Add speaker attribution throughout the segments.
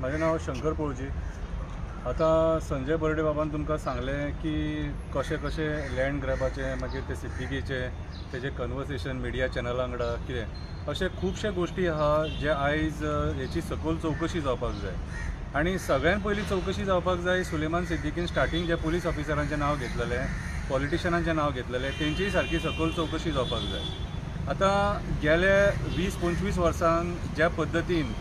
Speaker 1: म्हाजें नांव शंकर पोळजी. आतां संजय बर्डे बाबान तुमकां सांगलें की कशें कशें लँड ग्रॅबाचें, मागीर ते सिद्दीकीचें, तेजें कन्वर्सेशन मिडिया चॅनला वांगडा कितें अशे खुबशे गोश्टी आहा जे आयज हेची सखोल चवकशी जावपाक जाय. आनी सगळ्यान पयलीं चवकशी जावपाक जाय सुलेमान सिद्दीकीन स्टार्टींग जे पुलीस ऑफिसरांचें नांव घेतलेलें, पॉलिटिशनांचें नांव घेतलेलें, तेंचीय सारकी सखोल चवकशी जावपाक जाय. आतां गेले 20-25 वर्सांक ज्या पद्दतीन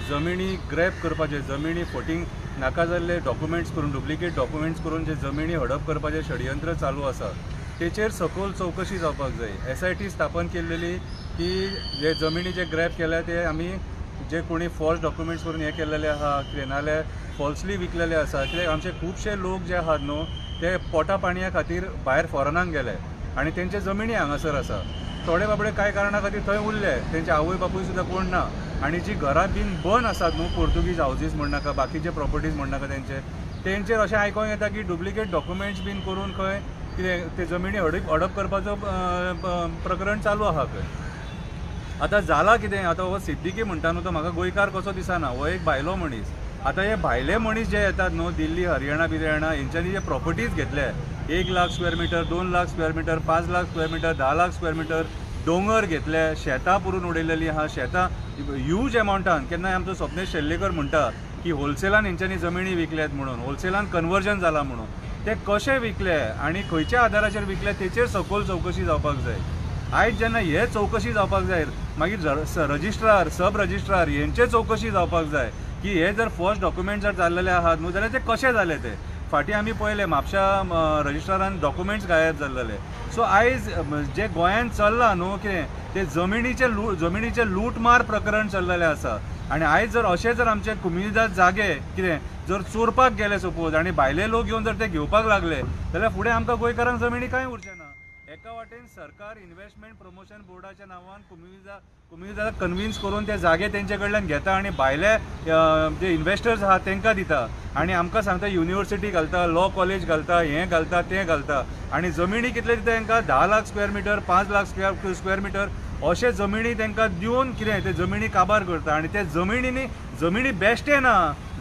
Speaker 1: जमिनी ग्रॅब करपाचें, जमिनी फटींग नाका जाल्ले डॉक्युमेंट्स करून, डुप्लिकेट डॉक्युमेंट्स करून जे जमिनी हडप करपाचें षडयंत्र चालू आसा तेचेर सखोल चवकशी जावपाक जाय. SIT स्थापन केल्लेली की जे जमिनी जे ग्रॅब केल्या ते आमी जे कोणी फॉल्स डॉक्युमेंट्स करून हे केल्लेले आहा कितें नाल्यार फॉल्सली विकलेले आसा. कित्याक आमचे खुबशे लोक जे आहात न्हू ते पोटा पाणया खातीर भायर फॉरेनाक गेले आनी तेंचे जमिनी हांगासर आसा. थोडे बाबडे कांय कारणा खातीर थंय उरले, तेंचे आवय बापूय सुद्दां कोण ना. आनी जी घरां बीन बंद आसात न्हू, पोर्तुगीज हावजीस म्हणनाका, बाकीचे प्रॉपर्टीज म्हणनाका, तेंचे तेंचेर अशें आयकोंक येता की डुप्लिकेट डॉक्युमेंट्स बीन करून खंय कितें ते जमिनी हडप करपाचो प्रकरण चालू आहा खंय. आतां जालां कितें, आतां हो सिद्दीकी म्हणटा न्हू तो म्हाका गोंयकार कसो दिसना, हो एक भायलो मनीस. आतां हे भायले मनीस जे येतात न्हू दिल्ली, हरियाणा बिरियाणा, हेंच्यांनी जे प्रॉपर्टीज घेतले 1 lakh square metre, 2 lakh square metre, 5 lakh square metre, 10 lakh square metre दोंगर घेतले, शेतां पुरून उडयलेलीं आहा, शेतां ह्यूज एमावंटान. केन्नाय आमचो स्वप्नेश शेल्लेकर म्हणटा की होलसेलान हेंच्यांनी जमिनी विकल्यात म्हणून, होलसेलान कन्वर्जन जालां म्हणून, ते कशें विकले आनी खंयच्या आदाराचेर विकले तेचेर सखोल चवकशी जावपाक जाय. आयज जेन्ना हे चवकशी जावपाक जाय, मागीर रजिस्ट्रार, सब रजिस्ट्रार हेंचे चवकशी जावपाक जाय की हे जर फर्स्ट डॉक्युमेंट जर जाल्लेले आहात न्हू जाल्यार ते कशे जाले. ते फाटीं आमी पळयले म्हापशा रजिस्ट्रारान डॉक्युमेंट्स गायब जाल्लेले. सो आयज जे गोंयांत चल्लां न्हू कितें ते जमिनीचें लूटमार प्रकरण चल्लेलें आसा. आनी आयज जर अशें जर आमचे कुमिनिदाद जागे कितें जर चोरपाक गेले सपोज आनी भायले लोक येवन जर ते घेवपाक लागले जाल्यार फुडें आमकां गोंयकारांक जमिनी कांय उरचें ना. एका वाटेन सरकार इन्व्हेस्टमेंट प्रमोशन बोर्डाच्या नांवान कुमिनिदादाक कन्विन्स करून ते जागे तेंचे कडल्यान घेता आनी भायले जे इन्व्हेस्टर्स आहा तेंकां दिता आनी आमकां सांगता युनिवर्सिटी घालता, लॉ कॉलेज घालता, हें घालता, तें घालता. आनी जमिनी कितले दिता तेंकां 10 lakh square metre, 5 lakh square metre अशे जमिनी तेंकां दिवन कितें ते जमिनी काबार करता. आनी ते जमिनीनी जमिनी बेश्टे ना,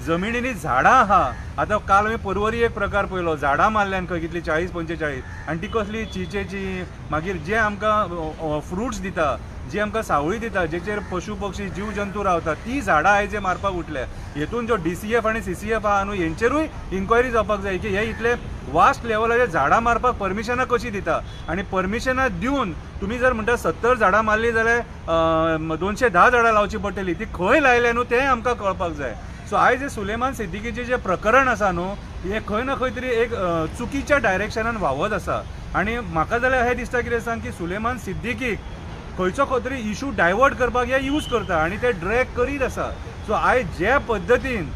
Speaker 1: जमिनीनी झाडां आहा. आतां काल आमी परवरी एक प्रकार पळयलो, झाडां मारल्यान खंय कितली 40-45, आनी ती कसली चिंचेची, मागीर जे आमकां फ्रुट्स दिता, जी आमकां सावळी दिता, जेचेर पशु पक्षी जीव जंतू रावता, ती झाडां आयज जे मारपाक उठल्या. हेतून जो DCF आनी CCF आहा न्हू हेंचेरूय इन्क्वायरी जावपाक जाय की हे इतले वास्ट लेवलाचेर झाडां मारपाक परमिशनां कशीं दिता. आनी परमिशनां दिवन तुमी जर म्हणटा 70 झाडां मारलीं जाल्यार 210 झाडां लावची पडटली, ती खंय लायल्या न्हू तें आमकां कळपाक जाय. सो आयज हे सुलेमान सिद्दीकीचें जें प्रकरण आसा न्हू हें खंय ना खंय तरी एक चुकीच्या डायरेक्शनान व्हांवत आसा. आनी म्हाका जाल्यार हें दिसता कितें सांग की सुलेमान सिद्दीकीक खंयचो खंय तरी इशू डायवर्ट करपाक हे यूज करता आनी ते ड्रॅग करीत आसा. सो आयज जे पद्दतीन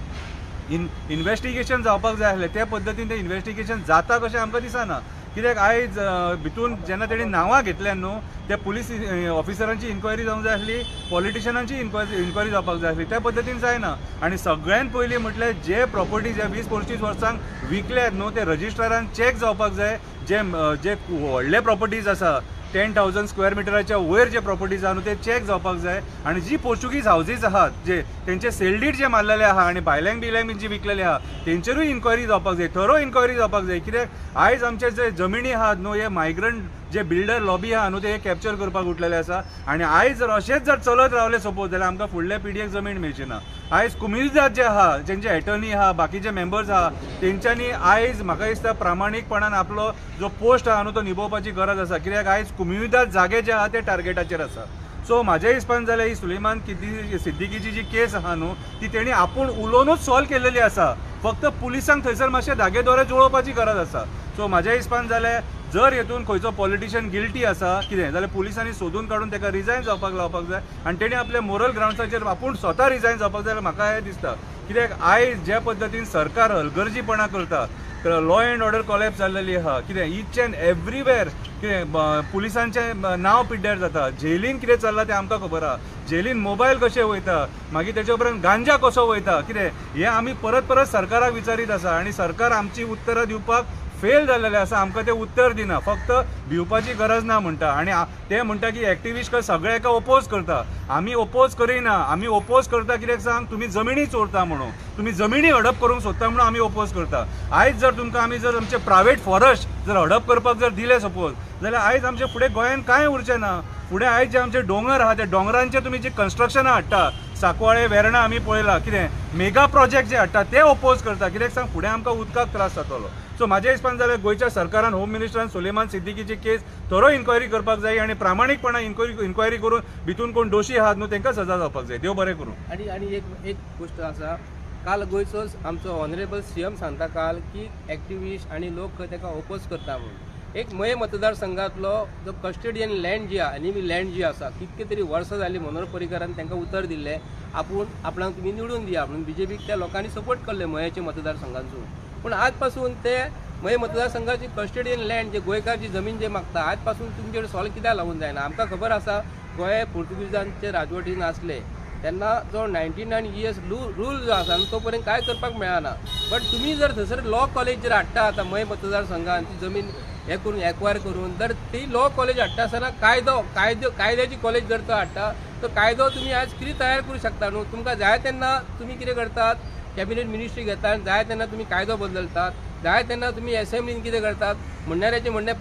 Speaker 1: इन्वेस्टिगेशन जावपाक जाय आसलें त्या पद्दतीन तें इन्वेस्टिगेशन जाता कशें आमकां दिसना. कित्याक आयज भितून जेन्ना तेणी नांवां घेतल्यान न्हू त्या पुलीस ऑफिसरांची इन्क्वायरी जावंक जाय आसली, पॉलिटिशनांची इन्क्वायरी जावपाक जाय आसली, त्या पद्दतीन जायना. आनी सगळ्यान पयलीं म्हटल्यार जे प्रॉपर्टी जे 20-25 वर्सांक विकल्यात न्हू ते रजिस्ट्रारान चॅक जावपाक जाय. जे जे व्हडले प्रॉपर्टीज आसा 10,000 स्क्वेअर मिटराच्या वयर जे प्रॉपर्टीज आहा न्हू ते चॅक जावपाक जाय. आनी जी पोर्चुगीज हावजीस आहात जे तेंचे सेल डीड जे मारलेले आहा आनी भायल्यांक बिल्यांक बीन जी विकलेले आहा तेंचेरूय इन्क्वायरी जावपाक जाय, थरो इन्क्वायरी जावपाक जाय. कित्याक आयज आमचे जे जमिनी आहात न्हू हे मायग्रंट जे बिल्डर लॉबी आहा न्हू ते कॅप्चर करपाक उठलेले आसा. आनी आयज जर अशेंच जर चलत रावले सपोज जाल्यार आमकां फुडल्या पिढयेक जमीन मेळची ना. आयज कुमिनिदाद जे आहा, जेंचे एटर्नी आहा, बाकीचे मेंबर्स आहा, तेंच्यांनी आयज म्हाका दिसता प्रामाणीकपणान आपलो जो पोस्ट आहा न्हू तो निभोवपाची गरज आसा. कित्याक आयज कुमिनिदाद जागे जे आहा ते टार्गेटाचेर आसा. सो म्हाज्या हिसपान जाल्यार ही सुलेमान सिद्दीकीची जी केस आहा न्हू ती तेणी आपूण उलोवनूच सॉल्व केलेली आसा, फक्त पुलिसांक थंयसर मातशे धागे दोरे जुळोवपाची गरज आसा. सो म्हाज्या हिसपान जाल्यार जर हेतून खंयचो पॉलिटिशियन गिल्टी आसा कितें जाल्यार पुलिसांनी सोदून काडून ताका रिजायन जावपाक लावपाक जाय आनी तेणी आपल्या मोरल ग्रावंड्साचेर आपूण स्वता रिजायन जावपाक जाय म्हाका हें दिसता. कित्याक आयज ज्या पद्दतीन सरकार हलगर्जीपणां करता, लॉ एंड ऑर्डर कॉलॅप्स जाल्लेली आहा, कितें इच एंड एवरीवेर कितें पुलिसांचें नांव पिड्ड्यार जाता, जेलीन कितें चल्लां तें आमकां खबर आहा, जेलीन मोबायल कशें वयता, मागीर तेच्या उपरांत गांजा कसो वयता, कितें हें आमी परत परत सरकाराक विचारीत आसा आनी सरकार आमची उत्तरां दिवपाक फेल जाल्लेले आसा. आमकां ते उत्तर दिना, फक्त भिवपाची गरज ना म्हणटा. आनी ते म्हणटा की एक्टिविस्ट सगळे एका ओपोज करता. आमी ओपोज करिना, आमी ओपोज करता कित्याक सांग, तुमी जमिनी चोरता म्हणून, तुमी जमिनी हडप करूंक सोदता म्हणून आमी ओपोज करता. आयज जर तुमकां आमी जर आमचे प्रायवेट फॉरेस्ट जर हडप करपाक जर दिले सपोज जाल्यार आयज आमचे फुडें गोंयांत कांय उरचें ना. फुडें आयज जे आमचे दोंगर आहा त्या दोंगरांचे तुमी जे कन्स्ट्रक्शनां हाडटा, सांकवाळे वेर्णा आमी पळयला कितें मेगा प्रोजेक्ट जे हाडटा ते ओपोज करता कित्याक सांग, फुडें आमकां उदकाक त्रास जातलो. सो म्हाज्या हिसपान जाल्यार गोंयच्या सरकारान होम मिनिस्टरान सुलेमान सिद्दीकीची केस थरो इन्क्वायरी करपाक जाय आनी प्रामाणीकपणान इन्क्वायरी करून भितून कोण दोशी आहात न्हू तांकां सजा जावपाक जाय. देव बरें करूं.
Speaker 2: आनी आनी एक गोश्ट आसा, काल गोंयचो आमचो ऑनरेबल सीएम सांगता काल की एक्टिविस्ट आनी लोक खंय ताका ओपोज करता म्हणून. एक मये मतदारसंघातलो जो कस्टडियन लँड जी आहा, एनिमी लँड जी आसा, कितके तरी वर्सां जालीं मनोहर पर्रीकारान तांकां उतर दिल्लें आपूण आपणाक तुमी निवडून दिया म्हणून बीजेपीक त्या लोकांनी सपोर्ट केल्ले मयेच्या मतदारसंघांतून. पूण आज पासून ते मये मतदारसंघाची कस्टडियन लँड जे गोंयकार जी जमीन जे मागता आज पासून तुमचेर सॉल्व कित्याक लावून जायना. आमकां खबर आसा गोंय पुर्तुगीजांचे राजवटीन आसले तेन्ना जो 99 इयर्स रूल जो आसा तो पर्यंत कांय करपाक मेळना. बट तुमी जर थंयसर लॉ कॉलेज जर हाडटा आतां मये मतदारसंघान ती जमीन हे करून एक्वायर करून जर ती लॉ कॉलेज हाडटा आसतना कायदो कायदो कायद्याची कॉलेज जर तो हाडटा तो कायदो तुमी आयज कितें तयार करूं शकता न्हू. तुमकां जाय तेन्ना तुमी कितें करतात, कॅबिनेट मिनिस्ट्री घेता आनी जाय तेन्ना तुमी कायदो बदलतात, जाय तेन्ना तुमी एसेंब्लीन कितें करतात म्हणणाऱ्याचें म्हणणें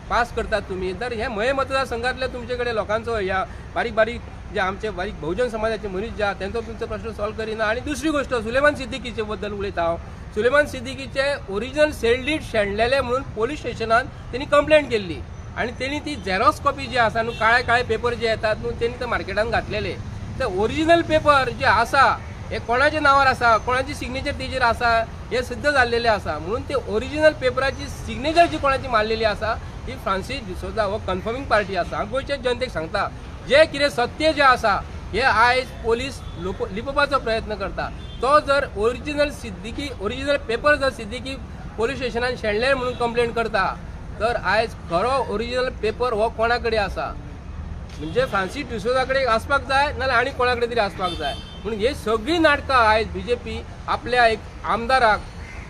Speaker 2: पास करतात तुमी. तर हे मये मतदारसंघातले तुमचे कडेन लोकांचो ह्या बारीक बारीक जे आमचे बारीक बहुजन समाजाचे मनीस जे आहा तेंचो तुमचो प्रश्न सॉल्व करिना. आनी दुसरी गोश्ट सुलेमान सिद्दीकीचे बद्दल उलयता हांव. सुलेमान सिद्दीकीचे ओरिजिनल सेल डीड शेणलेले म्हणून पोलीस स्टेशनान तेणी कंप्लेंट केल्ली आनी तेणी ती झेरॉक्स कॉपी जी आसा न्हू, काळे काळे पेपर जे येतात न्हू तेणी ते मार्केटान घातलेले. ते ओरिजिनल पेपर जे आसा हे कोणाच्या नांवार आसा, कोणाची सिग्नेचर तेजेर आसा हे सिद्ध जाल्लेले आसा. म्हणून ते ओरिजिनल पेपराची सिग्नेचर जी कोणाची मारलेली आसा ती फ्रांसीस डिसोजा हो कन्फर्मींग पार्टी आसा. हांव गोंयच्या जनतेक सांगता जे कितें सत्य जें आसा हे आयज पोलीस लिपोवपाचो प्रयत्न करता. तो जर ओरिजिनल सिद्दीकी ओरिजिनल पेपर जर सिद्दीकी पोलीस स्टेशनान शेणले म्हणून कंप्लेंट करता तर आयज खरो ओरिजिनल पेपर हो कोणा कडेन आसा म्हणजे फ्रांसीस डिसोजा कडेन आसपाक जाय नाजाल्यार आनी कोणा कडेन तरी आसपाक जाय. म्हणून हे सगळीं नाटकां आयज बीजेपी आपल्या एक आमदाराक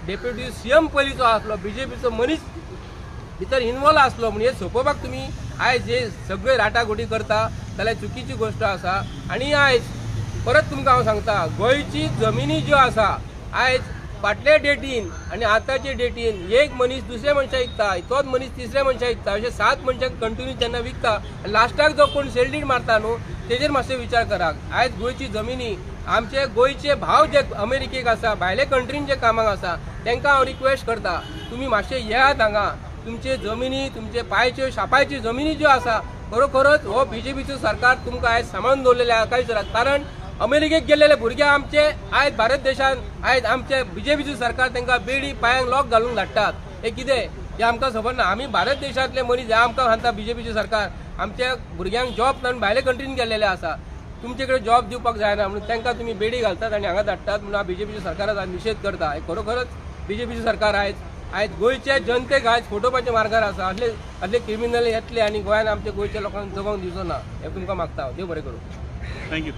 Speaker 2: डेप्युटी सीएम पयलींचो आसलो बीजेपीचो मनीस भितर इनवॉल्व आसलो म्हणून हे सोंपोवपाक तुमी आयज हे सगळे राटागोटी करता जाल्यार चुकीची गोश्ट आसा. आनी आयज परत तुमकां हांव सांगता गोंयची जमिनी ज्यो आसा आयज फाटले डेटीन आनी आतांचे डेटीन एक मनीस दुसऱ्या मनशाक विकता, तोच मनीस तिसऱ्या मनशाक विकता, अशे 7 मनशांक कंटिन्यू जेन्ना विकता लास्टाक जो कोण सेल डीड मारता न्हू तेजेर मातशें विचार करात. आयज गोंयची जमिनी आमचे गोंयचे भाव जे अमेरिकेक आसा भायले कंट्रीन जे कामाक आसा तांकां हांव रिक्वेस्ट करता तुमी मातशे येयात हांगा, तुमचे जमिनी तुमचे पांयच्यो शापायच्यो जमिनी ज्यो आसा खरोखरच हो बीजेपीचो सरकार तुमकां आयज सांबाळून दवरलेले आसा काय विचारात. कारण अमेरिकेक गेल्लेले भुरगे आमचे आयज भारत देशान आयज आमचे बीजेपीचो सरकार तांकां बेडी पांयांक लॉक घालूंक धाडटात. हे कितें हें आमकां खबर ना. आमी भारत देशांतले मनीस हे आमकां सांगता बीजेपीचें सरकार आमच्या भुरग्यांक जॉब ना भायले कंट्रीन गेल्लेले आसा तुमचे कडेन जॉब दिवपाक जायना म्हणून तांकां तुमी बेडी घालतात आनी हांगा धाडटात म्हणून हांव बीजेपीच्या सरकाराक निशेध करता. हे खरोखरच बीजेपीचें सरकार आयज आयज गोंयच्या जनतेक आयज फटोवपाच्या मार्गार आसा. असले असले क्रिमिनल येतले आनी गोंयान आमच्या गोंयच्या लोकांक जगोंक दिवचो ना हें तुमकां मागता हांव. देव बरें करूं.
Speaker 1: Thank you.